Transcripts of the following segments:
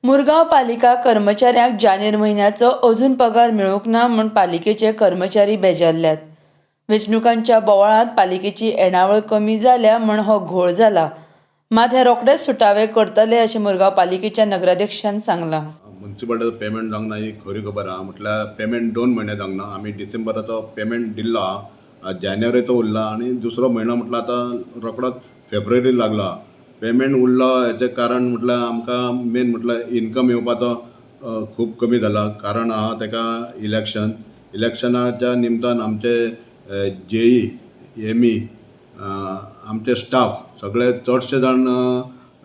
मुरगांव पालिका कर्मचाऱ्यांक जानेर म्हयन्याचो अजून पगार मेळूंक ना म्हूण पालिकेचे कर्मचारी बेजारल्यात. वेंचणुकांच्या बोवाळांत पालिकेची येणावळ कमी जाल्या म्हूण हो घोळ जाला. मात हे रोखडेच सुटावे करतले अशें मुरगांव पालिकेच्या नगराध्यक्षान सांगलां. मुन्सिपालिटीचो पेमेंट जावंक ना ही खरी खबर आहा. म्हटल्यार पेमेंट 2 म्हयने जावंक ना. आमी डिसेंबराचो पेमेंट दिल्लो आहा, जानेवारीचो उरला आनी दुसरो म्हयनो म्हटल्यार आतां रोखडोच फेब्रुवारी लागला. पेमेंट उरलो हेचें कारण म्हटल्यार आमकां मेन म्हटल्यार इनकम येवपाचो खूब कमी जाला. कारण आहा तेका इलेक्शन. इलेक्शनाच्या निमतान आमचे जेई, एमई, आमचे स्टाफ सगळे चडशे जाण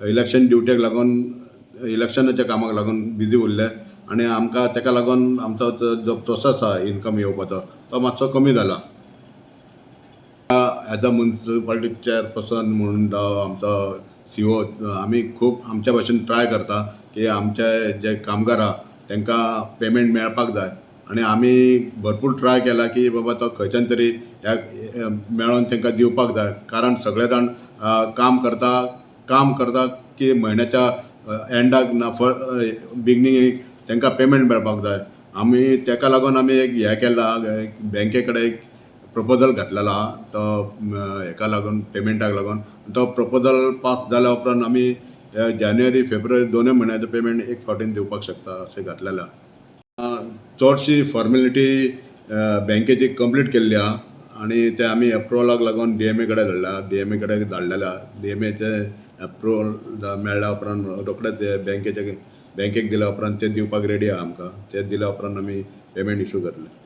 इलेक्शन ड्युटेक लागून, इलेक्शनाच्या कामाक लागून बिजी उरले आनी आमकां तेका लागून आमचो जो प्रोसेस आहा इनकम येवपाचो तो मातसो कमी जाला. एज अ मुन्सिपालिटी चेअरपर्सन म्हणून जावं आमचो सीईओ, आमी खूब आमच्या भशेन ट्राय करता की आमचे जे कामगार आहा तांकां पेमेंट मेळपाक जाय आनी आमी भरपूर ट्राय केला की बाबा तो खंयच्यान तरी ह्या मेळोन तांकां दिवपाक जाय, कारण सगळे जाण काम करता, काम करता की म्हयन्याच्या एंडाक ना बिगनींगेक तांकां पेमेंट मेळपाक जाय. आमी तेका लागून आमी एक हें केलां, बँके कडेन एक प्रपोजल घातलेलो आहा तो हेका लागून, पेमेंटाक लागून. तो प्रपोजल पास जाल्या उपरांत आमी जानेवारी, फेब्रुवारी दोनूय म्हयन्याचो पेमेंट एक फावटीन दिवपाक शकता अशें घातलेलें आहा. चडशी फॉर्मेलिटी बँकेची कंप्लीट केल्ली आहा आनी ते आमी एप्रुवलाक लागून डीएमए कडेन धाडल्या, डीएमए कडेन धाडलेले आहा. डीएमएचे एप्रुवल मेळ्ळ्या उपरांत रोखडेच ते बँकेचे बँकेक दिल्या उपरांत ते दिवपाक रेडी आहा आमकां. ते दिल्या उपरांत आमी पेमेंट इशू करतले.